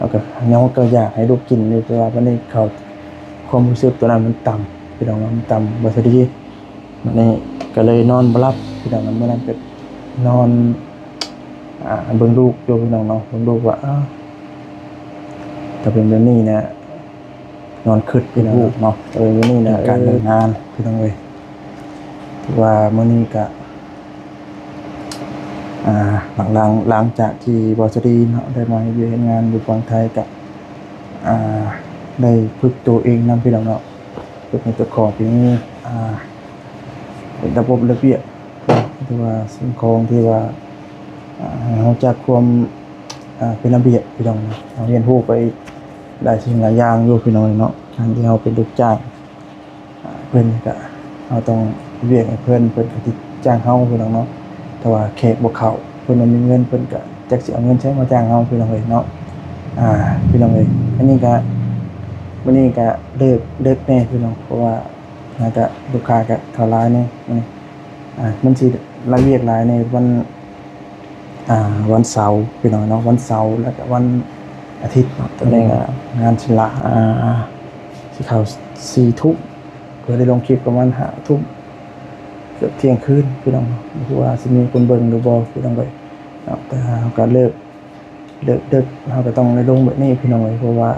ເຮົາກໍ ເຮົາກໍຢາກໃຫ້ລູກກິນຢູ່ ແຕ່ວ່າບັດນີ້ເຂົາ ຄວາມຮູ້ສຶກຕົວນັ້ນມັນຕ່ຳ ພີ່ນ້ອງເນາະ ມັນຕ່ຳບໍ່ສະດີ ບັດນີ້ກໍເລີຍນອນບໍ່ຫຼັບ ພີ່ນ້ອງເນາະ ມື້ນັ້ນກໍນອນ ອ່າ ເບິ່ງລູກຢູ່ ພີ່ນ້ອງເນາະ ເບິ່ງລູກວ່າ ອ້າວ ຖ້າເປັນແບບນີ້ນະ ນອນຄິດ ພີ່ນ້ອງເນາະ ເອີ ມື້ນີ້ນະ ການເລີກງານ ພີ່ນ້ອງເອີຍ ຖືວ່າມື້ນີ້ກະ ອ່າ ຫຼັງ ຫຼັງ ຫຼັງຈາກທີ່ບໍ່ສະດີເນາະ ໄດ້ມາເຮັດວຽກເຮັດງານຢູ່ຝັ່ງໄທກະ ອ່າ ໄດ້ຝຶກໂຕເອງນຳ ພີ່ນ້ອງເນາະ ເພື່ອເປັນເຈົ້າຂອງທີ່ມີ ອ່າ ເປັນລະບົບລະບຽບ ຫຼືວ່າສິ່ງຂອງທີ່ວ່າ ອ່າ ໃຫ້ເຮົາຈັກຄວາມ ອ່າ ເປັນລະບຽບ ພີ່ນ້ອງເນາະ ເຮົາຮຽນຮູ້ໄປຫຼາຍສິ່ງຫຼາຍຢ່າງຢູ່ ພີ່ນ້ອງເນາະ ການທີ່ເຮົາເປັນລູກຈ້າງ ອ່າ ເພິ່ນກະ ເຮົາຕ້ອງເຮັດວຽກໃຫ້ເພິ່ນ ເພິ່ນກະຕິດຈ້າງເຮົາ ພີ່ນ້ອງເນາະ ຖ້າວ່າແຂກບໍ່ເຂົ້າ ເພິ່ນບໍ່ມີເງິນ ເພິ່ນກະຈັກຊິເອົາເງິນໃສມາຈ້າງເຮົາ ພີ່ນ້ອງເອີຍເນາະ ອ່າ ພີ່ນ້ອງເອີຍ ອັນນີ້ກະ ມື້ນີ້ກະເລີກ ເລີກແດ່ ພີ່ນ້ອງ ເພາະວ່າ ອາດຈະລູກຄ້າກະເຂົ້າຫຼາຍແດ່ ມື້ນີ້ ອ່າ ມັນຊິລະວຽກຫຼາຍໃນວັນ ອ່າ ວັນເສົາ ພີ່ນ້ອງເນາະ ວັນເສົາ ແລ້ວກະວັນອາທິດເນາະ ຕອນນີ້ກະງານຊິຫຼາຍ ອ່າ ຊິເຂົ້າສີ່ທຸ່ມ ເພື່ອໄດ້ລົງຄລິບປະມານຫ້າທຸ່ມ ເກືອບທ່ຽງຄືນ ພີ່ນ້ອງເນາະ ບໍ່ຮູ້ວ່າຊິມີຄົນເບິ່ງຫຼືບໍ່ ພີ່ນ້ອງເອີຍເນາະ ແຕ່ເຮົາກະເລີກ ເລີກດຶກ ເຮົາກໍຕ້ອງໄດ້ລົງແບບນີ້ ພີ່ນ້ອງເອີຍ ເພາະວ່າ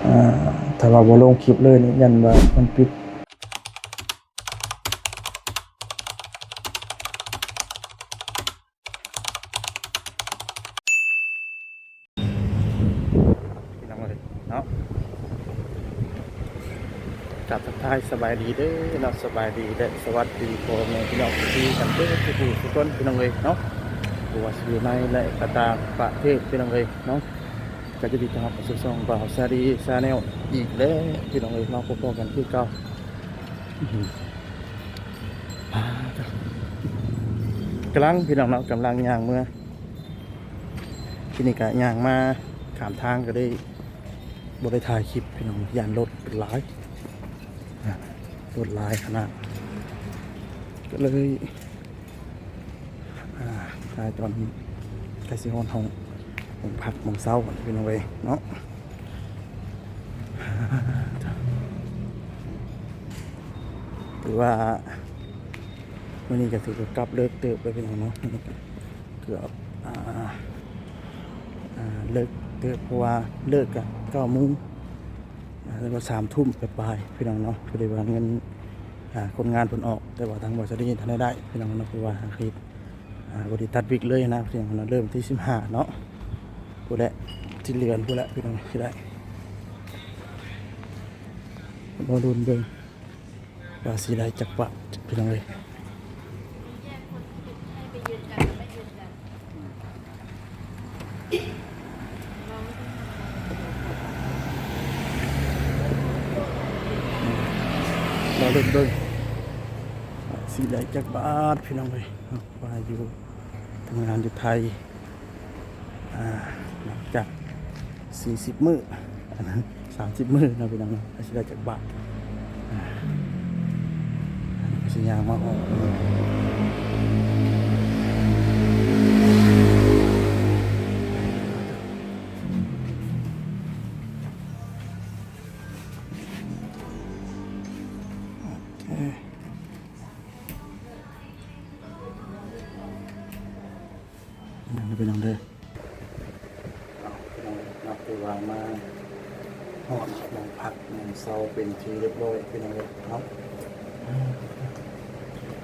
ອ່າ ຖ້າວ່າບໍ່ລົງຄລິບເລີຍນີ້ ຢ້ານວ່າມັນປິດ ພີ່ນ້ອງເອີຍເນາະ. ກາບທັກທາຍສະບາຍດີເດີເນາະ ສະບາຍດີ ແລະ ສະຫວັດດີພໍ່ແມ່ພີ່ນ້ອງທີ່ກັນເບິດທຸກຜູ້ທຸກຄົນ ພີ່ນ້ອງເອີຍເນາະ ບໍ່ວ່າຊິຢູ່ໃນ ແລະ ກະຕ່າງປະເທດ ພີ່ນ້ອງເອີຍເນາະ ກໍຍິນດີຕ້ອນຮັບເຂົ້າສູ່ຊ່ອງບ່າວຊາລີ Channel ອີກແລ້ວ ພີ່ນ້ອງເອີຍເນາະ ພົບພໍ້ກັນຄືເກົ່າ ກຳລັງ ພີ່ນ້ອງເນາະ ກຳລັງຍ່າງເມືອ ທີນີ້ກະຍ່າງມາຂ້າມທາງກໍເລີຍ ບໍ່ໄດ້ຖ່າຍຄລິບພີ່ນ້ອງ ຢ້ານລົດຫຼາຍ ລົດຫຼາຍຂະໜາດ ກໍເລີຍ ອ່າ ຖ່າຍຕອນໃກ້ຊິຮອດຫ້ອງ ຫ້ອງພັກໝ່ອງເຊົາພີ່ນ້ອງເອີຍເນາະ ຖືວ່າມື້ນີ້ກໍຖືວ່າກັບເລີກເຕີບເລີຍພີ່ນ້ອງເນາະ. ເກືອບ ອ່າ ອ່າ ເລີກເຕີບ ເພາະວ່າເລີກກະເກົ້າໂມງ ອ່າ ຫຼືວ່າສາມທຸ່ມປາຍໆ ພີ່ນ້ອງເນາະ ຄືໄດ້ວ່າເງິນ ອ່າ ຄົນງານເພິ່ນອອກ ແຕ່ວ່າທາງບໍລິສັດນີ້ທັນໄດ້ໄດ້ພີ່ນ້ອງເນາະ ເພາະວ່າຫາກເຮັດ ອ່າ ບໍ່ໄດ້ຕັດວິກເລີຍນະ ພີ່ນ້ອງເນາະ ເລີ່ມທີສິບຫ້າເນາະ ພຸ້ນແຫຼະ ສິ້ນເດືອນພຸ້ນແຫຼະ ພີ່ນ້ອງ ຊິໄດ້ ລໍລຸ້ນເບິ່ງ ວ່າຊິໄດ້ຈັກບາດ ພີ່ນ້ອງເອີຍ ລໍລຸ້ນເບິ່ງ ຊິໄດ້ຈັກບາດ ພີ່ນ້ອງເອີຍ ວ່າຢູ່ ທຳງານຢູ່ໄທ ອ່າ ຫຼັງຈາກສີ່ສິບມື້ ອັນນັ້ນສາມສິບມື້ເນາະ ພີ່ນ້ອງເນາະ ວ່າຊິໄດ້ຈັກບາດ ອ່າ ຊິຍ່າງມາອອກ ໂອເຄ ນັ້ນເດີພີ່ນ້ອງເດີ ເອົາ ພີ່ນ້ອງເນາະ ຖືວ່າມາຮອດໝ່ອງພັກໝ່ອງເຊົາເປັນທີ່ຮຽບຮ້ອຍ ພີ່ນ້ອງເອີຍເນາະ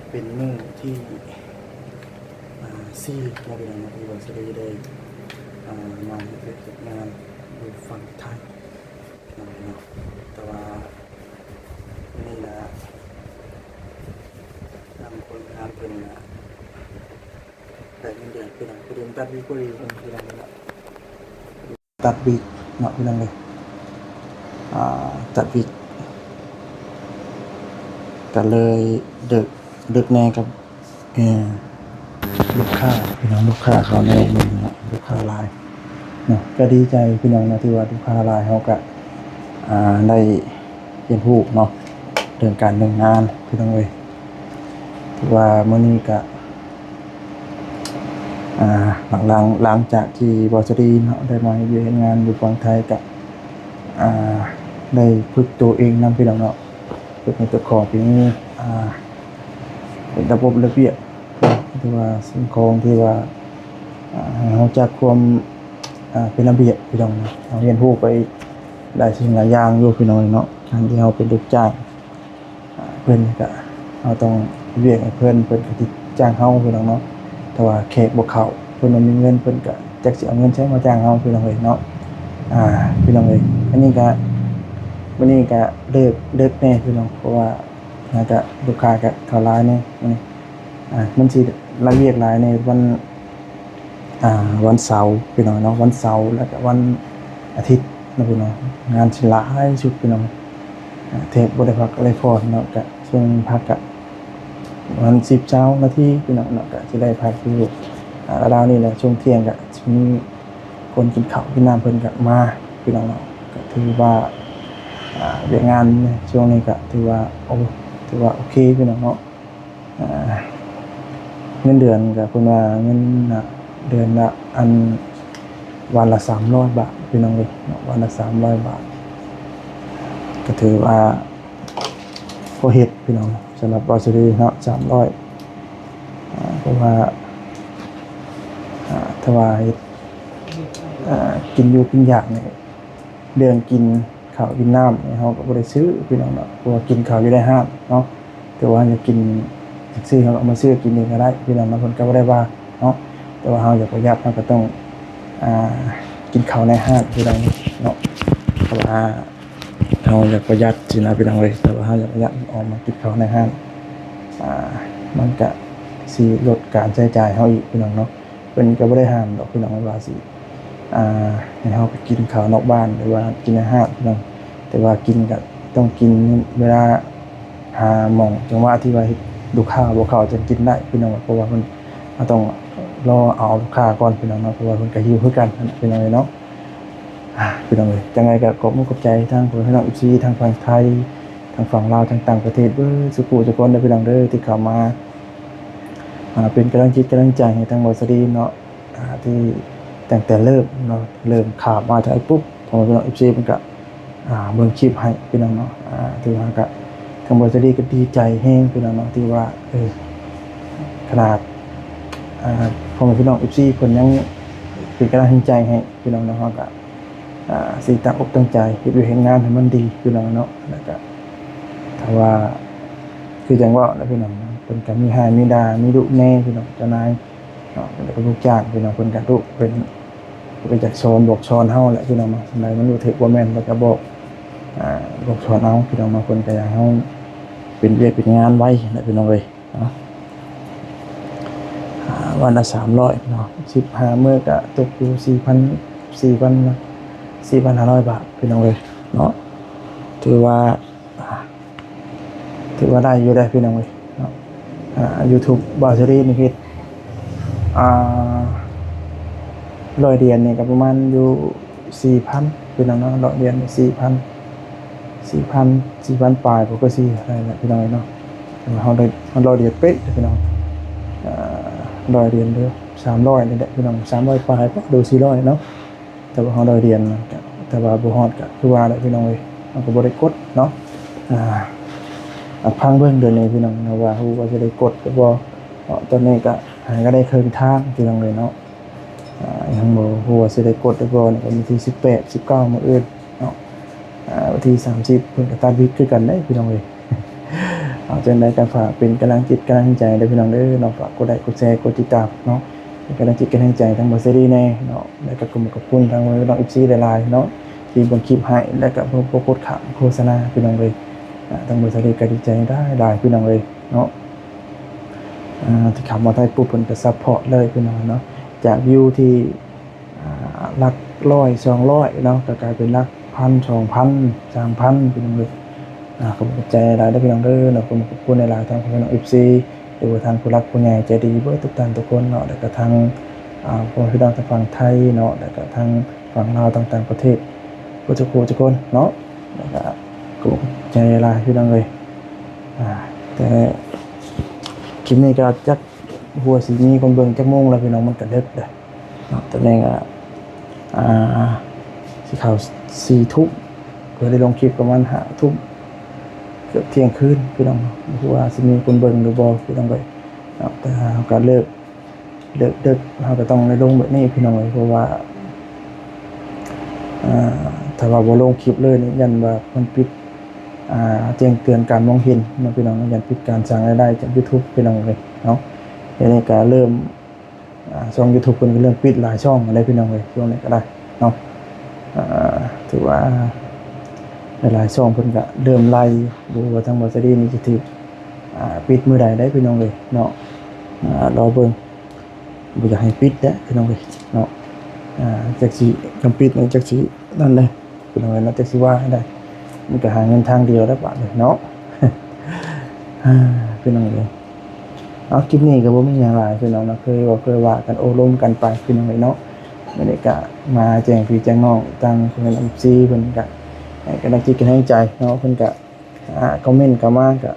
ເປັນມື້ທີ ອ່າ ສີ່ເນາະ ພີ່ນ້ອງເນາະ ທີ່ວ່າສະລີໄດ້ ອ່າ ມາເຮັດວຽກເຮັດງານຢູ່ຝັ່ງໄທ ພີ່ນ້ອງເນາະ ແຕ່ວ່າມື້ນີ້ນະ ນຳຄົນງານເພິ່ນນະ ໄດ້ເງິນເດືອນ ພີ່ນ້ອງ ພໍດີມັນຕັດວິກພໍດີ ພີ່ນ້ອງເນາະ ຕັດວິກເນາະ ພີ່ນ້ອງເອີຍ ອ່າ ຕັດວິກ ກໍເລີຍດຶກ ດຶກແດ່ກັບ ເອີ ລູກຄ້າ ພີ່ນ້ອງ ລູກຄ້າເຂົ້າແດ່ ມື້ນີ້ເນາະ ລູກຄ້າຫຼາຍເນາະ ກໍດີໃຈ ພີ່ນ້ອງເນາະ ທີ່ວ່າລູກຄ້າຫຼາຍ ເຮົາກໍ ອ່າ ໄດ້ຮຽນຮູ້ເນາະ ເລື່ອງການເລື່ອງງານ ພີ່ນ້ອງເອີຍ ຖືວ່າມື້ນີ້ກໍ ອ່າ ຫຼັງ ຫຼັງ ຫຼັງຈາກທີ່ບ່າວສາລີເນາະ ໄດ້ມາເຮັດວຽກເຮັດງານຢູ່ຝັ່ງໄທ ກະ ອ່າ ໄດ້ຝຶກໂຕເອງນຳ ພີ່ນ້ອງເນາະ, ຝຶກໃຫ້ໂຕຂອງເປັນ ອ່າ ເປັນລະບົບລະບຽບ ຫຼືວ່າສິ່ງຂອງທີ່ວ່າ ອ່າ ໃຫ້ເຮົາຈັກຄວາມ ອ່າ ເປັນລະບຽບ ພີ່ນ້ອງເນາະ. ເຮົາຮຽນຮູ້ໄປຫຼາຍສິ່ງຫຼາຍຢ່າງຢູ່ ພີ່ນ້ອງເນາະ, ການທີ່ເຮົາເປັນລູກຈ້າງ ອ່າ ເພິ່ນກະ ເຮົາຕ້ອງເຮັດວຽກໃຫ້ເພິ່ນ ເພິ່ນກະຕິດຈ້າງເຮົາ ພີ່ນ້ອງເນາະ. ຖ້າວ່າແຂກບໍ່ເຂົ້າ ເພິ່ນບໍ່ມີເງິນ ເພິ່ນກະຈັກຊິເອົາເງິນໃສມາຈ້າງເຮົາ ພີ່ນ້ອງເອີຍເນາະ. ອ່າ ພີ່ນ້ອງເອີຍ ອັນນີ້ກະ ມື້ນີ້ກະເລີກ ເລີກແດ່ ພີ່ນ້ອງ, ເພາະວ່າຫາກະລູກຄ້າກະເຂົ້າຫຼາຍແດ່ມື້ນີ້. ອ່າ ມັນຊິລະວຽກຫຼາຍໃນວັນ ອ່າ ວັນເສົາ ພີ່ນ້ອງເນາະ, ວັນເສົາ ແລ້ວກະວັນອາທິດເນາະ ພີ່ນ້ອງ, ງານຊິຫຼາຍສຸດ ພີ່ນ້ອງ. ອ່າ ແທບບໍ່ໄດ້ພັກໄດ້ຜ່ອນເນາະ, ກະຊ່ວງພັກກະປະມານສິບ ຊາວນາທີ ພີ່ນ້ອງເນາະ, ກະຊິໄດ້ພັກຢູ່ ອ່າ ລາວໆນີ້ແຫຼະ. ຊ່ວງທ່ຽງກະຊິມີຄົນກິນເຂົ້າກິນນ້ຳ ເພິ່ນກະມາ ພີ່ນ້ອງເນາະ. ກະຖືວ່າ ອ່າ ວຽກງານໃນຊ່ວງນີ້ກະຖືວ່າ ໂອ້ ຖືວ່າໂອເຄ ພີ່ນ້ອງເນາະ. ອ່າ ເງິນເດືອນກະເພິ່ນວ່າເງິນນະ ເດືອນລະ ອັນ ວັນລະສາມຮ້ອຍບາດ ພີ່ນ້ອງເອີຍເນາະ, ວັນລະສາມຮ້ອຍບາດ ກະຖືວ່າພໍເຮັດ ພີ່ນ້ອງ, ສຳລັບບ່າວສາລີເນາະ ສາມຮ້ອຍ. ອ່າ ເພາະວ່າ ອ່າ ຖ້າວ່າເຮັດ ອ່າ ກິນຢູ່ກິນຢາກນີ້ ເລື່ອງກິນເຂົ້າກິນນ້ຳນີ້ ເຮົາກະບໍ່ໄດ້ຊື້ ພີ່ນ້ອງເນາະ, ເພາະວ່າກິນເຂົ້າຢູ່ໃນຮ້ານເນາະ. ແຕ່ວ່າເຮົາຢາກກິນ ຢາກຊື້ ເຮົາກະເອົາມາຊື້ກິນເອງກະໄດ້ ພີ່ນ້ອງເນາະ, ເພິ່ນກະບໍ່ໄດ້ວ່າເນາະ. ແຕ່ວ່າເຮົາຢາກປະຢັດ ເຮົາກະຕ້ອງ ອ່າ ກິນເຂົ້າໃນຮ້ານ ພີ່ນ້ອງເນາະ. ເພາະວ່າເຮົາຢາກປະຢັດຊີ້ນະ ພີ່ນ້ອງເອີຍ, ແຕ່ວ່າເຮົາຢາກປະຢັດ ອອກມາກິນເຂົ້າໃນຮ້ານ ອ່າ ມັນກະຊິລົດການໃຊ້ຈ່າຍເຮົາອີກ ພີ່ນ້ອງເນາະ. ເພິ່ນກະບໍ່ໄດ້ຫ້າມດອກ ພີ່ນ້ອງ, ວ່າຊິ ອ່າ ໃຫ້ເຮົາໄປກິນເຂົ້ານອກບ້ານ ຫຼືວ່າກິນໃນຮ້ານ ພີ່ນ້ອງ, ແຕ່ວ່າກິນກະຕ້ອງກິນເວລາ ຫາໝ່ອງຈັງຫວະທີ່ວ່າເຮັດລູກຄ້າບໍ່ເຂົ້າ ຈັ່ງກິນໄດ້ ພີ່ນ້ອງ, ເພາະວ່າເພິ່ນ ເຮົາຕ້ອງລໍເອົາລູກຄ້າກ່ອນ ພີ່ນ້ອງເນາະ, ເພາະວ່າເພິ່ນກະຫິວຄືກັນ ພີ່ນ້ອງເອີຍເນາະ. ອ່າ ພີ່ນ້ອງເອີຍ ຈັ່ງໃດກະຂອບມຸກຂອບໃຈທາງພໍ່ແມ່ພີ່ນ້ອງ ເອັຟຊີ ທັງຝັ່ງໄທ ທັງຝັ່ງລາວ ທັງຕ່າງປະເທດ ເບິດສູ່ຜູ້ສູ່ຄົນເດີ ພີ່ນ້ອງເດີ ທີ່ເຂົ້າມາ ອ່າ ເປັນກຳລັງຈິດກຳລັງໃຈໃຫ້ທາງບ່າວສາລີເນາະ. ອ່າ ທີ່ຕັ້ງແຕ່ເລີ່ມເນາະ ເລີ່ມຂ່າວມາທາງອ້າຍປຸບ ພໍ່ແມ່ພີ່ນ້ອງ ເອັຟຊີ ເພິ່ນກະ ອ່າ ເບິ່ງຄລິບໃຫ້ ພີ່ນ້ອງເນາະ. ອ່າ ຖືວ່າກະ ທາງບ່າວສາລີກະດີໃຈແຮງ ພີ່ນ້ອງເນາະ ທີ່ວ່າ ເອີ ຂະໜາດ ອ່າ ພໍ່ແມ່ພີ່ນ້ອງ ເອັຟຊີ ເພິ່ນຍັງເປັນກຳລັງແຮງໃຈໃຫ້ ພີ່ນ້ອງເນາະ, ເຮົາກະ ອ່າ ຊິຕັ້ງອົກຕັ້ງໃຈເຮັດວຽກເຮັດງານໃຫ້ມັນດີ ພີ່ນ້ອງເນາະ. ແລ້ວກະ ຖ້າວ່າ ຄືຈັ່ງເວົ້າແຫຼະ ພີ່ນ້ອງເນາະ, ເພິ່ນກະມີຮ້າຍມີດ່າ ມີດຸແດ່ ພີ່ນ້ອງ ເຈົ້ານາຍ ເນາະ, ເພິ່ນກະລູກຈ້າງ ພີ່ນ້ອງ, ເພິ່ນກະດຸ ເພິ່ນ ເພິ່ນກະຢາກສອນ ບອກສອນເຮົາແຫຼະ ພີ່ນ້ອງເນາະ, ອັນໃດມັນບໍ່ຖືກບໍ່ແມ່ນ ເພິ່ນກະບອກ ອ່າ ບອກສອນເຮົາ ພີ່ນ້ອງເນາະ, ເພິ່ນກະຢາກໃຫ້ເຮົາເປັນວຽກເປັນງານໄວຫັ້ນແຫຼະ ພີ່ນ້ອງເອີຍເນາະ. ອ່າ ວັນລະສາມຮ້ອຍເນາະ, ສິບຫ້າມື້ກະຕົກຢູ່ສີ່ພັນ ສີ່ພັນ ສີ່ພັນຫ້າຮ້ອຍບາດ ພີ່ນ້ອງເອີຍເນາະ, ຖືວ່າ ອ່າ ຖືວ່າໄດ້ຢູ່ເດ້ ພີ່ນ້ອງເອີຍເນາະ. ອ່າ ຢູທູບບ່າວສາລີນີ້ເຮັດ ອ່າ ຮ້ອຍຫຼຽນນີ້ກະປະມານຢູ່ສີ່ພັນ ພີ່ນ້ອງເນາະ, ຮ້ອຍຫຼຽນນີ້ສີ່ພັນ ສີ່ພັນ ສີ່ພັນປາຍ ບໍ່ກະສີ່ເທົ່າໃດແຫຼະ ພີ່ນ້ອງເອີຍເນາະ. ເຮົາໄດ້ ເຮົາຮ້ອຍຫຼຽນເປະ ພີ່ນ້ອງ, ອ່າ ຮ້ອຍຫຼຽນເດີ ສາມຮ້ອຍນີ້ແຫຼະ ພີ່ນ້ອງ, ສາມຮ້ອຍປາຍ ຫຼືສີ່ຮ້ອຍເນາະ. ແຕ່ວ່າເຮົາໄດ້ຫຼຽນ ກະ ແຕ່ວ່າບໍ່ຮອດກະຄືວ່າແຫຼະ ພີ່ນ້ອງເອີຍ, ເຮົາກະບໍ່ໄດ້ກົດເນາະ. ອ່າ ຟັງເບິ່ງເດີນີ້ ພີ່ນ້ອງເນາະ ວ່າຮູ້ວ່າຊິໄດ້ກົດຫຼືບໍ່ເນາະ. ຕອນນີ້ກະຫາກະໄດ້ເຄິ່ງທາງ ພີ່ນ້ອງເອີຍເນາະ. ອ່າ ຍັງບໍ່ຮູ້ວ່າຊິໄດ້ກົດຫຼືບໍ່ ກະວັນທີສິບແປດ ສິບເກົ້າ ມື້ອື່ນເນາະ. ອ່າ ວັນທີສາມສິບເພິ່ນກະຕັດວິກຄືກັນເດ້ ພີ່ນ້ອງເອີຍ. ເອົາ ຈັ່ງໃດກະຝາກເປັນກຳລັງຈິດກຳລັງໃຈເດີ ພີ່ນ້ອງເດີເນາະ, ຝາກກົດໄລກົດແຊກົດຕິດຕາມເນາະ ເປັນກຳລັງຈິດກຳລັງໃຈທາງບ່າວສາລີແດ່ເນາະ. ແລ້ວກະຂໍຂອບຄຸນທາງພີ່ນ້ອງ ເອັຟຊີ ຫຼາຍໆເນາະ ທີ່ເບິ່ງຄລິບໃຫ້ ແລ້ວກະບໍ່ ບໍ່ກົດຂ້າມໂຄສະນາ ພີ່ນ້ອງເອີຍ. ອ່າ ທາງບ່າວສາລີກະດີໃຈຫຼາຍໆ ພີ່ນ້ອງເອີຍເນາະ. ອ່າ ທີ່ເຂົ້າມາໄທປຸບ ເພິ່ນກະຊັບພອດເລີຍ ພີ່ນ້ອງເນາະ, ຈາກວິວທີ່ ອ່າ ຫຼັກຮ້ອຍ ສອງຮ້ອຍເນາະ ກະກາຍເປັນຫຼັກພັນ ສອງພັນ ສາມພັນ ພີ່ນ້ອງເອີຍ. ອ່າ ຂອບໃຈຫຼາຍເດີ ພີ່ນ້ອງເດີເນາະ, ຂອບຄຸນຫຼາຍໆ ທາງພີ່ນ້ອງ ເອັຟຊີ ຫຼືວ່າທາງຜູ້ຫຼັກຜູ້ໃຫຍ່ໃຈດີເບິດທຸກທ່ານທຸກຄົນເນາະ, ແລ້ວກະທາງ ອ່າ ພໍ່ແມ່ພີ່ນ້ອງທາງຝັ່ງໄທເນາະ ແລ້ວກະທາງຝັ່ງລາວ ຕ່າງໆປະເທດ ເບິດທຸກຜູ້ທຸກຄົນເນາະ. ແລ້ວກະຂອບໃຈຫຼາຍ ພີ່ນ້ອງເອີຍ. ອ່າ ແຕ່ຄລິບນີ້ກະຈັກ ບໍ່ຮູ້ວ່າຊິມີຄົນເບິ່ງຈັກໂມງແລ້ວພີ່ນ້ອງ ມັນກະເດິກເດ້ເນາະ. ຕອນນີ້ກະ ອ່າ ຊິເຂົ້າສີ່ທຸ່ມ ເພື່ອໄດ້ລົງຄລິບປະມານຫ້າທຸ່ມ ເກືອບທ່ຽງຄືນພີ່ນ້ອງເນາະ. ບໍ່ຮູ້ວ່າຊິມີຄົນເບິ່ງຫຼືບໍ່ພີ່ນ້ອງເອີຍເນາະ ແຕ່ເຮົາກະເລີກ ເລິກເດິກ ເຮົາກໍຕ້ອງໄດ້ລົງແບບນີ້ພີ່ນ້ອງເອີຍ ເພາະວ່າ ອ່າ ຖ້າວ່າບໍ່ລົງຄລິບເລີຍນີ້ ຢ້ານວ່າມັນປິດ ອ່າ ແຈ້ງເຕືອນການມອງເຫັນເນາະພີ່ນ້ອງເນາະ, ຢ້ານປິດການສ້າງລາຍໄດ້ຈາກ YouTube ພີ່ນ້ອງເອີຍເນາະ. ດຽວນີ້ກໍເລີ່ມ ອ່າ ຊ່ອງ YouTube ເພິ່ນກໍເລີ່ມປິດຫຼາຍຊ່ອງແລ້ວພີ່ນ້ອງເອີຍ ຊ່ວງນີ້ກໍໄດ້ເນາະ. ອ່າ ຖືວ່າຫຼາຍໆຊ່ອງເພິ່ນກໍເລີ່ມໄລ່ ບໍ່ຮູ້ວ່າທາງບ່າວສາລີນີ້ຊິຖືກ ອ່າ ປິດມື້ໃດໄດ໋ພີ່ນ້ອງເອີຍເນາະ. ອ່າ ລໍເບິ່ງ ບໍ່ຢາກໃຫ້ປິດແຫຼະພີ່ນ້ອງເອີຍເນາະ. ອ່າ ຈັກຊິ ຄັນປິດນີ້ຈັກຊິນັ້ນເດ້ພີ່ນ້ອງເອີຍເນາະ, ຈັກຊິວ່າໃຫ້ໄດ້. ມັນກໍຫາເງິນທາງດຽວແລ້ວບາດນີ້ເນາະ ພີ່ນ້ອງເອີຍ. ເອົາ ຄລິບນີ້ກໍບໍ່ມີຫຍັງຫຼາຍພີ່ນ້ອງເນາະ, ເຄີຍເວົ້າເຄີຍວ່າກັນ ໂອ້ລົມກັນໄປພີ່ນ້ອງເອີຍເນາະ. ມື້ນີ້ກໍມາແຈ້ງພີ່ແຈ້ງນ້ອງ ທາງເພື່ອນ ເອັຟຊີ ເພິ່ນກໍໃຫ້ກຳລັງຈິດກຳລັງໃຈເນາະ, ເພິ່ນກໍ ອ່າ ຄອມເມັນເຂົ້າມາ ກໍ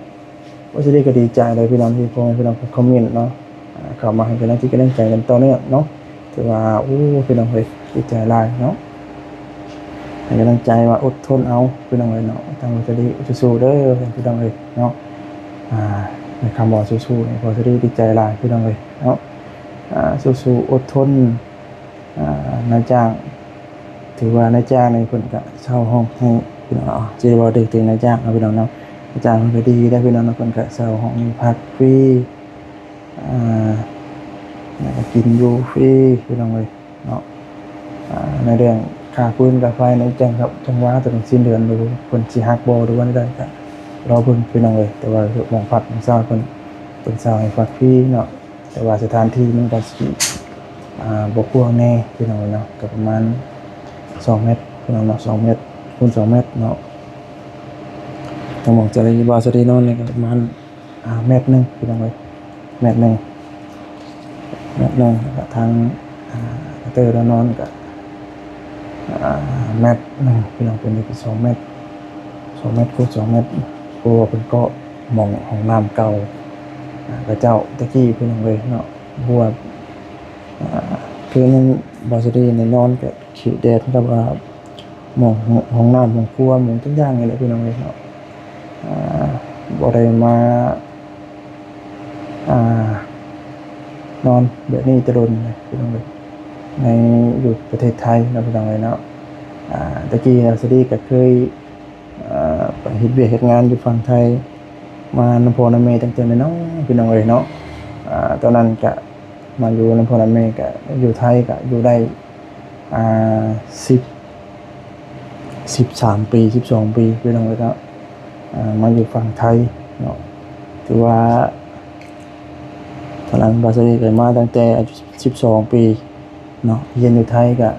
ໂອ້ ສາລີກໍດີໃຈເລີຍພີ່ນ້ອງ ທີ່ພໍ່ແມ່ພີ່ນ້ອງຄອມເມັນເນາະ ອ່າ ເຂົ້າມາໃຫ້ກຳລັງຈິດກຳລັງໃຈກັນຕໍ່ເນື່ອງເນາະ. ຖືວ່າ ໂອ້ ພີ່ນ້ອງເອີຍ ດີໃຈຫຼາຍເນາະ, ໃຫ້ກຳລັງໃຈວ່າອົດທົນເອົາພີ່ນ້ອງເອີຍເນາະ. ທາງບ່າວສາລີສູ້ໆເດີພີ່ນ້ອງເອີຍເນາະ. ອ່າ ໃນຄຳວ່າສູ້ໆນີ້ ບ່າວສາລີດີໃຈຫຼາຍພີ່ນ້ອງເອີຍເນາະ. ອ່າ ສູ້ໆ ອົດທົນ. ອ່າ ນາຍຈ້າງ ຖືວ່ານາຍຈ້າງນີ້ເພິ່ນກະເຊົ່າຫ້ອງໃຫ້ພີ່ນ້ອງເນາະ, ຊິເວົ້າເຖິງນາຍຈ້າງເນາະພີ່ນ້ອງເນາະ. ນາຍຈ້າງເພິ່ນກະດີເດ້ພີ່ນ້ອງເນາະ, ເພິ່ນກະເຊົ່າຫ້ອງພັກຟຣີ ອ່າ ແລ້ວກະກິນຢູ່ຟຣີພີ່ນ້ອງເອີຍເນາະ. ອ່າ ໃນເລື່ອງຄ່າຟືນຄ່າໄຟນີ້ ຈັ່ງກັບ ຈັ່ງວ່າຕະຫຼອດສິ້ນເດືອນ ຫຼືເພິ່ນຊິຫັກບໍ່ ຫຼືວ່າແນວໃດ ກະລໍເບິ່ງພີ່ນ້ອງເອີຍ. ແຕ່ວ່າໝ່ອງພັກໝ່ອງເຊົາເພິ່ນ ເພິ່ນເຊົ່າໃຫ້ພັກຟຣີເນາະ. ແຕ່ວ່າສະຖານທີ່ມັນກໍຊິ ອ່າ ບໍ່ກວ້າງແດ່ພີ່ນ້ອງເນາະ, ກໍປະມານສອງແມັດພີ່ນ້ອງເນາະ, ສອງແມັດຄູນສອງແມັດເນາະ. ທາງໝ່ອງຈະໄດ້ ບ່າວສາລີນອນນີ້ກໍປະມານ ອ່າ ແມັດໜຶ່ງພີ່ນ້ອງເອີຍ, ແມັດໜຶ່ງ ແມັດໜຶ່ງ. ແລ້ວກໍທາງ ອ່າ ກະເຕີລາວນອນກໍ ອ່າ ແມັດໜຶ່ງພີ່ນ້ອງ, ເປັນຢູ່ທີ່ສອງແມັດ ສອງແມັດຄູນສອງແມັດ. ເພາະວ່າເພິ່ນກໍໝ່ອງຫ້ອງນ້ຳເກົ່າ ອ່າ ຂະເຈົ້າແຕ່ກີ້ພີ່ນ້ອງເອີຍເນາະ. ເພາະວ່າ ອ່າ ຄືນັ້ນ ບ່າວສາລີນີ້ນອນກໍຂີ້ແດດ ແບບວ່າໝ່ອງຫ້ອງນ້ຳຫ້ອງຄົວໝ່ອງຈັກຢ່າງນີ້ແຫຼະພີ່ນ້ອງເອີຍເນາະ. ອ່າ ບໍ່ໄດ້ມາ ອ່າ ນອນແບບນີ້ແຕ່ດົນແລ້ວພີ່ນ້ອງເອີຍ ໃນ ຢູ່ປະເທດໄທເນາະ ພີ່ນ້ອງເອີຍເນາະ. ອ່າ ແຕ່ກີ້ ບ່າວສາລີກໍເຄີຍ ອ່າ ໄປເຮັດວຽກເຮັດງານຢູ່ຝັ່ງໄທ ມານຳພໍ່ນຳແມ່ຕັ້ງແຕ່ນ້ອຍໆ ພີ່ນ້ອງເອີຍເນາະ. ອ່າ ຕອນນັ້ນກະມາຢູ່ນຳພໍ່ນຳແມ່ ກະຢູ່ໄທກະຢູ່ໄດ້ ອ່າ ສິບ ສິບສາມປີ ສິບສອງປີ ພີ່ນ້ອງເອີຍເນາະ. ອ່າ ມາຢູ່ຝັ່ງໄທເນາະ ຖືວ່າ ຕອນນັ້ນບ່າວສາລີກໍມາຕັ້ງແຕ່ອາຍຸສິບສອງປີເນາະ, ຮຽນຢູ່ໄທກໍ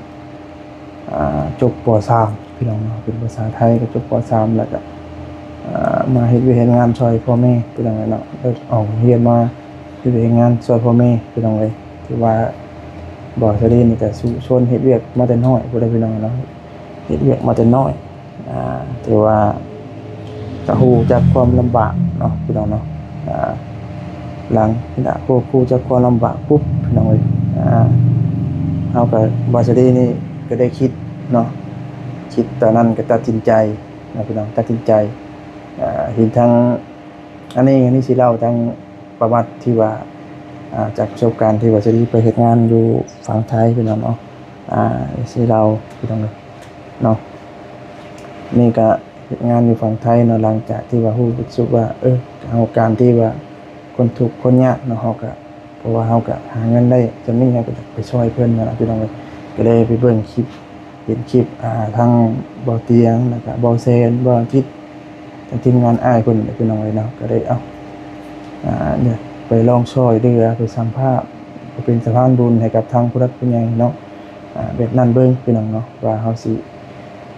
ອ່າ ຈົບ ປໍສາມ ພີ່ນ້ອງເນາະ, ເປັນພາສາໄທກໍຈົບ ປໍສາມ ແລ້ວກໍ ອ່າ ມາເຮັດວຽກເຮັດງານຊ່ອຍພໍ່ແມ່ ພີ່ນ້ອງເນາະ, ອອກໂຮງຮຽນມາເຮັດວຽກເຮັດງານຊ່ອຍພໍ່ແມ່ ພີ່ນ້ອງເອີຍ. ຖືວ່າບ່າວສາລີນີ້ກໍສູ້ຊົນເຮັດວຽກມາແຕ່ນ້ອຍພຸ້ນແຫຼະ ພີ່ນ້ອງເນາະ, ເຮັດວຽກມາແຕ່ນ້ອຍ ອ່າ ຖືວ່າກໍຮູ້ຈັກຄວາມລຳບາກເນາະ ພີ່ນ້ອງເນາະ. ອ່າ ຫຼັງຈາກຮູ້ຈັກຄວາມລຳບາກປຸບ ພີ່ນ້ອງເອີຍ ອ່າ ເຮົາກໍ ບ່າວສາລີນີ້ກໍໄດ້ຄິດເນາະ, ຄິດຕອນນັ້ນກໍຕັດສິນໃຈເນາະ ພີ່ນ້ອງ, ຕັດສິນໃຈ ອ່າ ເຫັນທັງ ອັນນີ້ ອັນນີ້ຊິເລົ່າທັງປະຫວັດທີ່ວ່າ ອ່າ ຈາກປະສົບການທີ່ວ່າສາລີໄປເຮັດງານຢູ່ຝັ່ງໄທ ພີ່ນ້ອງເນາະ. ອ່າ ຊິເລົ່າ ພີ່ນ້ອງເນາະ, ນີ້ກະເຮັດງານຢູ່ຝັ່ງໄທເນາະ, ຫຼັງຈາກທີ່ວ່າຮູ້ສຶກສຸກວ່າ ເອີ ເຮົາ ການທີ່ວ່າຄົນທຸກຄົນຍາກເນາະ ເຮົາກະ ເພາະວ່າເຮົາກະຫາເງິນໄດ້ສ່ຳນີ້ ເຮົາກະຢາກໄປຊ່ອຍເພິ່ນຫັ້ນນະ ພີ່ນ້ອງເອີຍ. ກະເລີຍໄປເບິ່ງຄລິບ ເຫັນຄລິບ ອ່າ ທັງບ່າວຕຽງ ແລ້ວກະບ່າວແຊນ ບ່າວອາທິດ ທາງທີມງານອ້າຍເພິ່ນ ພີ່ນ້ອງເອີຍເນາະ, ກໍໄດ້ ເອົາ ອ່າ ໄປລອງຊ່ອຍເຫຼືອ ໄປສຳພາດ ໄປເປັນສະພານບຸນໃຫ້ກັບທາງຜູ້ຫຼັກຜູ້ໃຫຍ່ເນາະ, ອ່າ ແບບນັ້ນເບິ່ງ ພີ່ນ້ອງເນາະ ວ່າເຮົາຊິ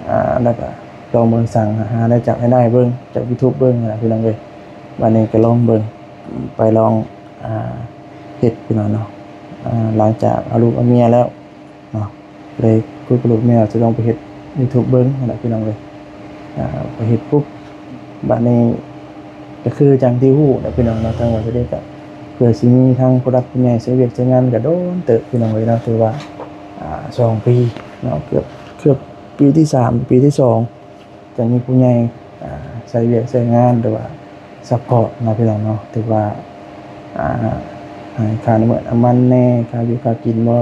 ອ່າ ແລ້ວກໍລອງເບິ່ງ ສ້າງຫາລາຍຮັບລາຍໄດ້ເບິ່ງ ຈາກ YouTube ເບິ່ງຫັ້ນນະ ພີ່ນ້ອງເອີຍ. ບັດນີ້ກໍລອງເບິ່ງ ໄປລອງ ອ່າ ເຮັດ ພີ່ນ້ອງເນາະ. ອ່າ ຫຼັງຈາກເອົາລູກເອົາເມຍແລ້ວ ເນາະ ເລີຍຄຸຍກັບລູກເມຍວ່າຈະລອງໄປເຮັດ YouTube ເບິ່ງຫັ້ນແຫຼະ ພີ່ນ້ອງເອີຍ. ອ່າ ໄປເຮັດປຸບ ບາດນີ້ກໍຄືຈັ່ງທີ່ຮູ້ແຫຼະ ພີ່ນ້ອງເນາະ, ທາງວ່າຈະໄດ້ກໍ ເພື່ອຊິມີທາງຜູ້ຫຼັກຜູ້ໃຫຍ່ໃຊ້ວຽກໃຊ້ງານກໍໂດນເຕີບ ພີ່ນ້ອງເອີຍເນາະ. ຖືວ່າ ອ່າ ສອງປີເນາະ ເກືອບ ເກືອບປີທີສາມ ປີທີສອງ ຈະມີຜູ້ໃຫຍ່ ອ່າ ໃຊ້ວຽກໃຊ້ງານ ຫຼືວ່າຊັບພອດເນາະ ພີ່ນ້ອງເນາະ. ຖືວ່າ ອ່າ ໃຫ້ຄ່ານ້ຳມັນແດ່ ຄ່າຢູ່ຄ່າກິນບໍ່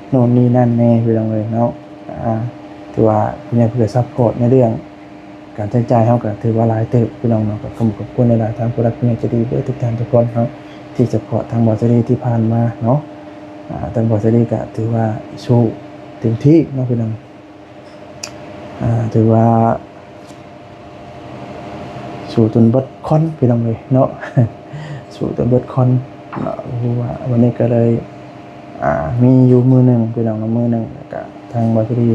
ໂນ່ນນີ້ນັ້ນແດ່ ພີ່ນ້ອງເອີຍເນາະ. ອ່າ ຖືວ່າຜູ້ໃຫຍ່ເພິ່ນກໍຊັບພອດໃນເລື່ອງ ການໃຊ້ຈ່າຍເຮົາກໍຖືວ່າຫຼາຍເຕີບ ພີ່ນ້ອງເນາະ. ກໍຂອບຄຸນ ຂອບຄຸນຫຼາຍໆ ທາງຜູ້ຫຼັກຜູ້ໃຫຍ່ໃຈດີເບິດທຸກທ່ານທຸກຄົນເນາະ ທີ່ຊັບພອດທາງບ່າວສາລີທີ່ຜ່ານມາເນາະ. ອ່າ ທາງບ່າວສາລີກໍຖືວ່າສູ້ເຕັມທີ່ເນາະ ພີ່ນ້ອງ. ອ່າ ຖືວ່າສູ້ຈົນເບິດຄອນ ພີ່ນ້ອງເອີຍເນາະ ສູ້ຈົນເບິດຄອນເນາະ. ຄືວ່າວັນນີ້ກໍເລີຍ ອ່າ ມີຢູ່ມື້ໜຶ່ງ ພີ່ນ້ອງເນາະ ມື້ໜຶ່ງ ແລ້ວກໍທາງບ່າວສາລີ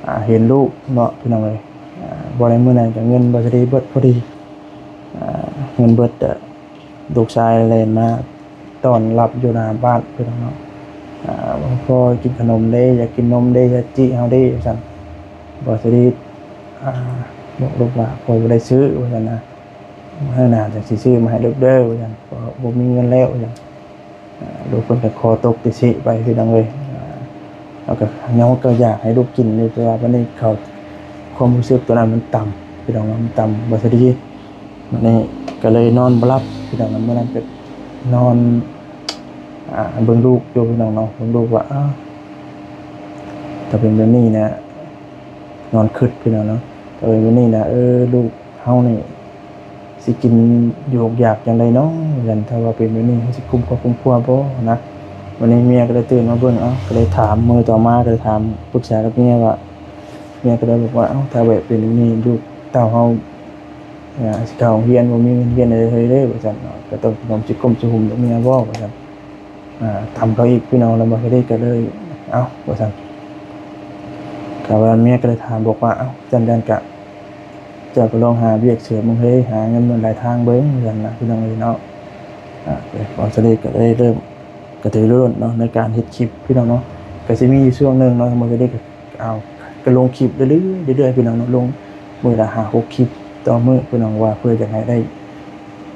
ອ່າ ເຫັນລູກເນາະ ພີ່ນ້ອງເອີຍ. ອ່າ ບໍ່ໄດ້ມື້ນັ້ນກໍເງິນບ່າວສາລີເບິດພໍດີ ອ່າ ເງິນເບິດ ເອີ ລູກຊາຍແລ່ນມາຕ້ອນຮັບຢູ່ໜ້າບ້ານ ພີ່ນ້ອງເນາະ. ອ່າ ພໍ່ກິນຂະໜົມເດ້ ຢາກກິນນົມເດ້ ຢາກຈີ້ເຮົາເດ້ ວ່າຊັ້ນ. ບ່າວສາລີ ອ່າ ບອກລູກວ່າ ພໍ່ບໍ່ໄດ້ຊື້ ວ່າຊັ້ນນະ ມື້ໜ້າຈັ່ງຊິຊື້ມາໃຫ້ລູກເດີ ວ່າຊັ້ນ ເພາະບໍ່ມີເງິນແລ້ວ ວ່າຊັ້ນ. ອ່າ ລູກເພິ່ນກໍຂໍຕົກຕິເສະໄປ ພີ່ນ້ອງເອີຍ. ອ່າ ເຮົາກໍ ເຮົາກໍຢາກໃຫ້ລູກກິນຢູ່ ແຕ່ວ່າບັດນີ້ເຂົາ ຄວາມຮູ້ສຶກຕົວນັ້ນມັນຕ່ຳ ພີ່ນ້ອງເນາະ ມັນຕ່ຳ ບໍ່ສະດີ. ບັດນີ້ກໍເລີຍນອນບໍ່ຫຼັບ ພີ່ນ້ອງເນາະ. ມື້ນັ້ນກໍນອນ ອ່າ ເບິ່ງລູກຢູ່ ພີ່ນ້ອງເນາະ ເບິ່ງລູກວ່າ ອ້າວ ຖ້າເປັນແບບນີ້ນະ ນອນຄິດ ພີ່ນ້ອງເນາະ ຖ້າເປັນແບບນີ້ນະ ເອີ ລູກ ເຮົານີ້ຊິກິນຢູ່ອົດຢາກຈັ່ງໃດເນາະ ວ່າຊັ້ນ. ຖ້າວ່າເປັນແບບນີ້ ເຮົາຊິກຸ້ມຄອບກຸ້ມຄົວບໍ່ນະ. ວັນນີ້ເມຍກໍໄດ້ຕື່ນມາເບິ່ງ ເອົ້າ ກໍໄດ້ຖາມ ມື້ຕໍ່ມາກໍໄດ້ຖາມ ປຶກສາກັບເມຍວ່າ ເມຍກໍໄດ້ບອກວ່າ ເອົ້າ ຖ້າແບບເປັນແບບນີ້ ລູກເຕົ້າເຮົາ ອ່າ ຊິເຂົ້າໂຮງຮຽນ ບໍ່ມີເງິນຮຽນໃດເລີຍເດ້ ວ່າຊັ້ນເນາະ. ກໍຕ້ອງ ຕ້ອງຊິກົ້ມຊິຫຸ້ມເມຍບໍ່ ວ່າຊັ້ນ. ອ່າ ຖາມເຂົາອີກ ພີ່ນ້ອງ ແລ້ວບ່າວສາລີກໍເລີຍ ເອົ້າ ວ່າຊັ້ນ. ກໍວ່າເມຍກໍເລີຍຖາມບອກວ່າ ເອົ້າ ຈັ່ງຊັ້ນກະ ເຈົ້າກໍລອງຫາວຽກເສີມເບິ່ງເຮີຍ ຫາເງິນເບິ່ງຫຼາຍທາງເບິ່ງ ວ່າຊັ້ນນະ ພີ່ນ້ອງເອີຍເນາະ. ອ່າ ບ່າວສາລີກໍໄດ້ເລີ່ມກະຕືລືລົ້ນເນາະ ໃນການເຮັດຄລິບ ພີ່ນ້ອງເນາະ. ກໍຊິມີຢູ່ຊ່ວງໜຶ່ງເນາະ ບ່າວສາລີກໍ ເອົາ ກໍລົງຄລິບເລື້ອຍໆ ເລື້ອຍໆ ພີ່ນ້ອງເນາະ ລົງມື້ລະຫ້າຫົກຄລິບຕໍ່ມື້ ພີ່ນ້ອງ ວ່າເພື່ອຢາກໃຫ້ໄດ້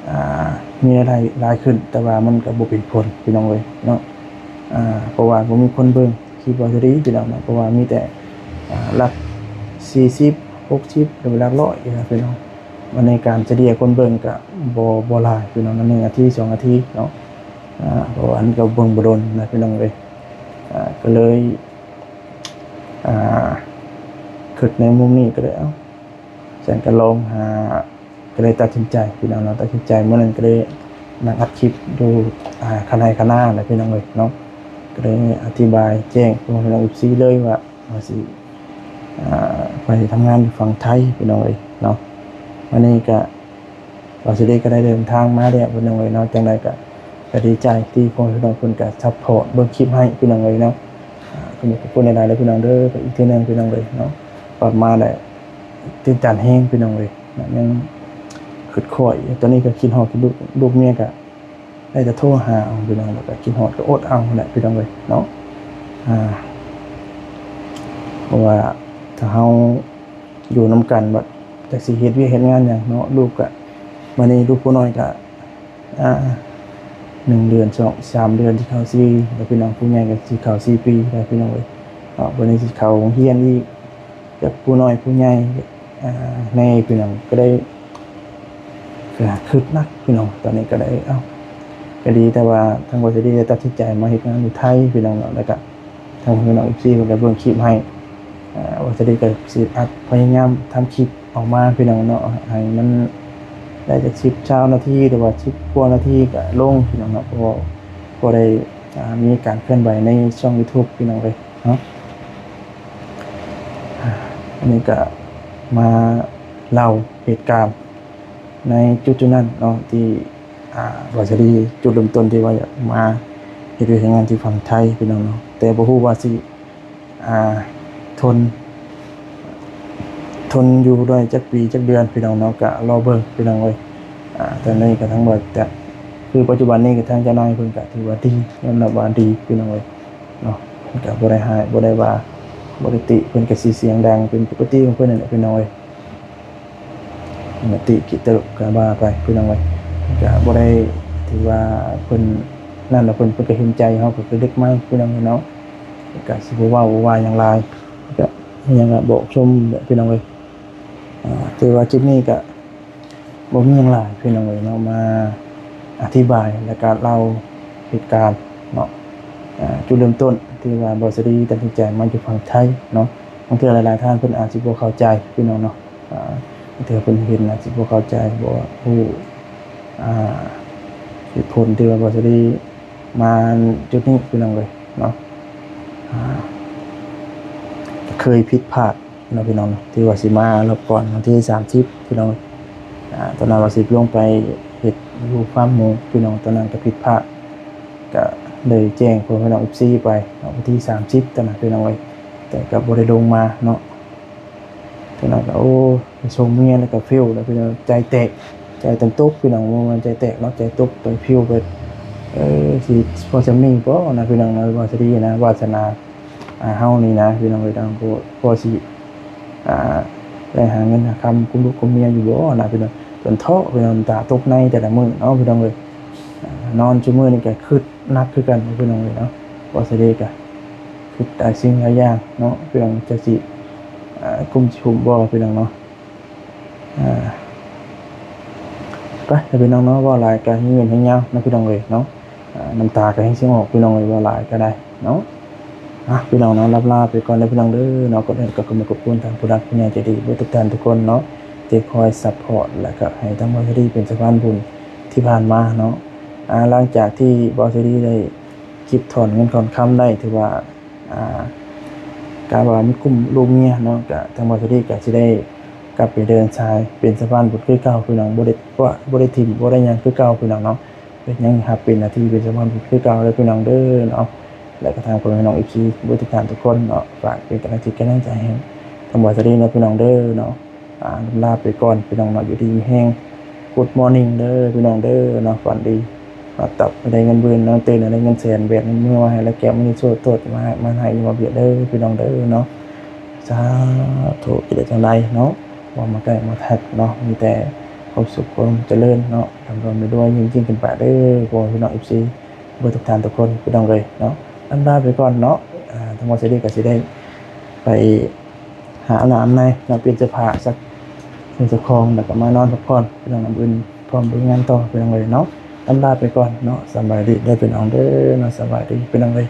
ອ່າ ມີລາຍໄດ້ຫຼາຍຂຶ້ນ ແຕ່ວ່າມັນກໍບໍ່ເປັນຜົນ ພີ່ນ້ອງເອີຍເນາະ. ອ່າ ເພາະວ່າບໍ່ມີຄົນເບິ່ງຄລິບບ່າວສາລີ ພີ່ນ້ອງເນາະ ເພາະວ່າມີແຕ່ ອ່າ ຫຼັກສີ່ສິບ ຫົກສິບ ຫຼືວ່າຫຼັກຮ້ອຍນີ້ນະ ພີ່ນ້ອງ. ບັດນີ້ການສະເລ່ຍຄົນເບິ່ງກໍບໍ່ ບໍ່ຫຼາຍ ພີ່ນ້ອງເນາະ ໜຶ່ງອາທິດ ສອງອາທິດເນາະ. ອ່າ ເພາະວ່າມັນກໍເບິ່ງບໍ່ດົນນະ ພີ່ນ້ອງເອີຍ. ອ່າ ກໍເລີຍ ອ່າ ຄິດໃນມຸມນີ້ກໍເລີຍ ເອົ້າ ຊັ້ນກໍລອງຫາ ກໍເລີຍຕັດສິນໃຈ ພີ່ນ້ອງເນາະ ຕັດສິນໃຈ ມື້ນັ້ນກໍເລີຍນັ່ງອັດຄລິບຢູ່ ອ່າ ຄະໄນຄະນາແຫຼະ ພີ່ນ້ອງເອີຍເນາະ. ກໍເລີຍອະທິບາຍແຈ້ງພວກພີ່ນ້ອງເອັຟຊີເລີຍວ່າ ວ່າຊິ ອ່າ ໄປທຳງານຢູ່ຝັ່ງໄທ ພີ່ນ້ອງເອີຍເນາະ. ອັນນີ້ກໍ ບ່າວສາລີກໍໄດ້ເດີນທາງມາແລ້ວ ພີ່ນ້ອງເອີຍເນາະ. ຈັ່ງໃດກໍ ກໍດີໃຈທີ່ພໍ່ແມ່ພີ່ນ້ອງເພິ່ນກໍຊັບພອດເບິ່ງຄລິບໃຫ້ ພີ່ນ້ອງເອີຍເນາະ. ອ່າ ກໍມີຂອບຄຸນຫຼາຍໆເດີພີ່ນ້ອງເດີ ກໍອີກເທື່ອໜຶ່ງ ພີ່ນ້ອງເອີຍເນາະ. ກັບມາແລ້ວຕື່ນຕັນແຮງ ພີ່ນ້ອງເອີຍເນາະ ຍັງຄິດຄອຍ ຕອນນີ້ກໍຄິດຮອດ ຄິດ ລູກ ລູກເມຍກໍໄດ້ແຕ່ໂທຫາເອົາ ພີ່ນ້ອງ ແລ້ວກໍຄິດຮອດກໍອົດເອົາຫັ້ນແຫຼະ ພີ່ນ້ອງເອີຍເນາະ. ອ່າ ເພາະວ່າຖ້າເຮົາ ຢູ່ນຳກັນ ບັດຈັກຊິເຮັດວຽກເຮັດງານຫຍັງເນາະ. ລູກກະ ບັດນີ້ລູກຜູ້ນ້ອຍກະ ອ່າ ໜຶ່ງເດືອນ ສອງ ສາມເດືອນ ຊິເຂົ້າສີ່ແລ້ວ ພີ່ນ້ອງ. ຜູ້ໃຫຍ່ກະຊິເຂົ້າສີ່ປີແລ້ວ ພີ່ນ້ອງເອີຍເນາະ. ບັດນີ້ຊິເຂົ້າໂຮງຮຽນອີກ ຈັກຜູ້ນ້ອຍຜູ້ໃຫຍ່ ອ່າ ແດ່ ພີ່ນ້ອງ. ກະໄດ້ ກະຄຶດໜັກ ພີ່ນ້ອງ. ຕອນນີ້ກະໄດ້ ເອົ້າ ກະດີ ແຕ່ວ່າທາງບ່າວສາລີໄດ້ຕັດສິນໃຈມາເຮັດງານຢູ່ໄທ ພີ່ນ້ອງເນາະ. ແລ້ວກະ ທາງພີ່ນ້ອງເອັຟຊີເພິ່ນກໍເບິ່ງຄລິບໃຫ້ ອ່າ ວ່າຈະໄດ້ກໍຊິອັດ ພະຍາຍາມທຳຄລິບອອກມາ ພີ່ນ້ອງເນາະ ໃຫ້ມັນໄດ້ຈັກສິບ ຊາວນາທີ ຫຼືວ່າສິບກວ່ານາທີກໍລົງ ພີ່ນ້ອງເນາະ. ເພາະວ່າບໍ່ໄດ້ ອ່າ ມີການເຄື່ອນໄຫວໃນຊ່ອງຢູທູບ ພີ່ນ້ອງເອີຍເນາະ. ອ່າ ອັນນີ້ກໍມາເລົ່າເຫດການໃນຈຸດໆນັ້ນເນາະ ທີ່ ອ່າ ວ່າຈະໄດ້ຈຸດເລີ່ມຕົ້ນທີ່ວ່າຢາກມາເຮັດວຽກເຮັດງານທີ່ຝັ່ງໄທ ພີ່ນ້ອງເນາະ. ແຕ່ບໍ່ຮູ້ວ່າຊິ ອ່າ ທົນ ທົນຢູ່ໄດ້ຈັກປີຈັກເດືອນ ພີ່ນ້ອງເນາະ. ກະລໍເບິ່ງ ພີ່ນ້ອງເອີຍ. ອ່າ ຕອນນີ້ກະທາງວ່າ ແຕ່ຄືປັດຈຸບັນນີ້ກະທາງເຈົ້ານາຍເພິ່ນກະຖືວ່າດີ ຍອມຮັບວ່າດີ ພີ່ນ້ອງເອີຍເນາະ. ເພິ່ນກະບໍ່ໄດ້ຮ້າຍ ບໍ່ໄດ້ວ່າ ບໍ່ໄດ້ຕິ ເພິ່ນກະຊິສຽງດັງເປັນປົກກະຕິຂອງເພິ່ນນັ້ນແຫຼະ ພີ່ນ້ອງເອີຍ. ມະຕິກິເຕີບກະວ່າໄປ ພີ່ນ້ອງເອີຍ. ກະບໍ່ໄດ້ ຖືວ່າເພິ່ນນັ້ນລະ ເພິ່ນ ເພິ່ນກໍເຫັນໃຈເຮົາ ກໍຄືເດັກໃໝ່ພີ່ນ້ອງເອີຍເນາະ ກໍຊິບໍ່ເວົ້າບໍ່ວ່າຫຍັງຫຼາຍ ກໍຫຍັງກໍບອກຊົມແຫຼະພີ່ນ້ອງເອີຍ. ອ່າ ຖືວ່າຄລິບນີ້ກໍບໍ່ມີຫຍັງຫຼາຍພີ່ນ້ອງເອີຍເນາະ ມາອະທິບາຍ ແລ້ວກໍເລົ່າເຫດການເນາະ ອ່າ ຈຸດເລີ່ມຕົ້ນທີ່ວ່າບ່າວສາລີຕັດສິນໃຈມາຢູ່ຝັ່ງໄທເນາະ. ບາງເທື່ອຫຼາຍໆທ່ານເພິ່ນອາດຊິບໍ່ເຂົ້າໃຈພີ່ນ້ອງເນາະ ອ່າ ບາງເທື່ອເພິ່ນເຫັນອາດຊິບໍ່ເຂົ້າໃຈ ບໍ່ຮູ້ ອ່າ ເຫດຜົນທີ່ວ່າບ່າວສາລີມາຈຸດນີ້ພີ່ນ້ອງເອີຍເນາະ ອ່າ ເຄີຍຜິດພາດເນາະພີ່ນ້ອງເນາະ ທີ່ວ່າຊິມາລອບກ່ອນວັນທີສາມສິບພີ່ນ້ອງ ອ່າ ຕອນນັ້ນວ່າຊິລົງໄປເຮັດຢູ່ຟາມໝູພີ່ນ້ອງ ຕອນນັ້ນກໍຜິດພາດ ກໍເລີຍແຈ້ງພໍ່ແມ່ພີ່ນ້ອງ ເອັຟຊີ ໄປເນາະ ວັນທີສາມສິບຕອນນັ້ນພີ່ນ້ອງເອີຍ ແຕ່ກໍບໍ່ໄດ້ລົງມາເນາະ. ຕອນນັ້ນກໍ ໂອ້ ໄປສົ່ງເມຍແລ້ວກໍຟີວແລ້ວພີ່ນ້ອງ ໃຈແຕກ ໃຈຕົກພີ່ນ້ອງ ບໍ່ແມ່ນໃຈແຕກເນາະ ໃຈຕົກ ໄປຟີວ ໄປ ເອີ ຊິພໍສ່ຳນີ້ບໍ່ນະພີ່ນ້ອງເນາະ ວ່າຊິດີນະ ວາສະໜາ ອ່າ ເຮົານີ້ນະພີ່ນ້ອງເອີຍ ພອ ພໍຊິ ອ່າ ໄດ້ຫາເງິນຫາຄຳກຸມລູກກຸມເມຍຢູ່ບໍ່ນະພີ່ນ້ອງ ຈົນທໍພີ່ນ້ອງ ນ້ຳຕາຕົກໃນແຕ່ລະມື້ເນາະພີ່ນ້ອງເອີຍ. ອ່າ ນອນຊຸມື້ນີ້ກໍຄຶດໜັກຄືກັນພີ່ນ້ອງເອີຍເນາະ ບໍ່ສະເດກະຄຶດຫຼາຍສິ່ງຫຼາຍຢ່າງເນາະ ພີ່ນ້ອງ ຈັກຊິ ອ່າ ກຸມຊິຄຸມບໍ່ພີ່ນ້ອງເນາະ. ອ່າ ໄປ ພີ່ນ້ອງເນາະ ເວົ້າຫຼາຍກໍໃຫ້ເງິນໃຫ້ຍາວເນາະ ພີ່ນ້ອງເອີຍເນາະ ອ່າ ນ້ຳຕາກໍແຮ່ງຊິອອກພີ່ນ້ອງເອີຍ ເວົ້າຫຼາຍກໍໄດ້ເນາະ. ອ່ະ ພີ່ນ້ອງເນາະ ລ່ຳລາໄປກ່ອນເດີພີ່ນ້ອງເດີເນາະ ກໍ ກໍ ກໍຂອບຄຸນທາງຜູ້ຫຼັກຜູ້ໃຫຍ່ໃຈດີເບິດທຸກທ່ານທຸກຄົນເນາະ ທີ່ຄອຍຊັບພອດ ແລະກໍໃຫ້ທາງບ່າວສາລີເປັນສະພານບຸນທີ່ຜ່ານມາເນາະ. ອ່າ ຫຼັງຈາກທີ່ບ່າວສາລີໄດ້ເກັບຖອນເງິນຂອນຄຳໄດ້ ຖືວ່າ ອ່າ ກະວ່າມີກຸ່ມລູກເມຍເນາະ ກະທາງບ່າວສາລີກະຊິໄດ້ກັບໄປເດີນສາຍເປັນສະພານບຸນຄືເກົ່າພີ່ນ້ອງ ບໍ່ໄດ້ ບໍ່ ບໍ່ໄດ້ຖິ້ມ ບໍ່ໄດ້ຫຍັງຄືເກົ່າພີ່ນ້ອງເນາະ ກໍຍັງຮັບເປັນໜ້າທີ່ເປັນສະພານບຸນຄືເກົ່າເດີພີ່ນ້ອງເດີເນາະ. ແລະກະທາງພໍ່ແມ່ນ້ອງ ເອັຟຊີ ເບິດທຸກທ່ານທຸກຄົນເນາະ ຝາກເປັນກຳລັງຈິດກຳລັງໃຈໃຫ້ທາງບ່າວສາລີເນາະ ພີ່ນ້ອງເດີເນາະ. ອ່າ ລາໄປກ່ອນພີ່ນ້ອງເນາະ ຢູ່ດີມີແຮງ Good morning ເດີພີ່ນ້ອງເດີເນາະ ຝັນດີ ນອນຫຼັບໃຫ້ໄດ້ເງິນໝື່ນ ນອນຕື່ນໃຫ້ໄດ້ເງິນແສນ ແບກເງິນເມືອມາໃຫ້ລະແກ້ວ ມີໂຊດໂຕດມາໃຫ້ ມາໃຫ້ມາບຽດເດີພີ່ນ້ອງເດີເນາະ. ສາທຸ ຈະໄດ້ຈັ່ງໃດເນາະ ເວົ້າມາໃກ້ມາທັກເນາະ ມີແຕ່ຄວາມສຸກຄວາມຈະເລີນເນາະ ລ່ຳລວຍລວຍຍິ່ງໆຂຶ້ນໄປເດີ ພໍ່ແມ່ພີ່ນ້ອງ ເອັຟຊີ ເບິດທຸກທ່ານທຸກຄົນພີ່ນ້ອງເອີຍເນາະ. ລຳລາໄປກ່ອນເນາະ ອ່າ ທາງບ່າວສາລີກໍຊິໄດ້ໄປ ຫາອາບນ້ຳອາບໃນເນາະ ປ່ຽນເສື້ອຜ້າ ຊັກເຄື່ອງເຈົ້າຂອງ ແລ້ວກໍມານອນພັກຜ່ອນ ພີ່ນ້ອງ ມື້ອື່ນພ້ອມລຸຍງານຕໍ່ ພີ່ນ້ອງເອີຍເນາະ. ລຳລາໄປກ່ອນເນາະ ສະບາຍດີເດີພີ່ນ້ອງເດີເນາະ ສະບາຍດີພີ່ນ້ອງເອີຍ.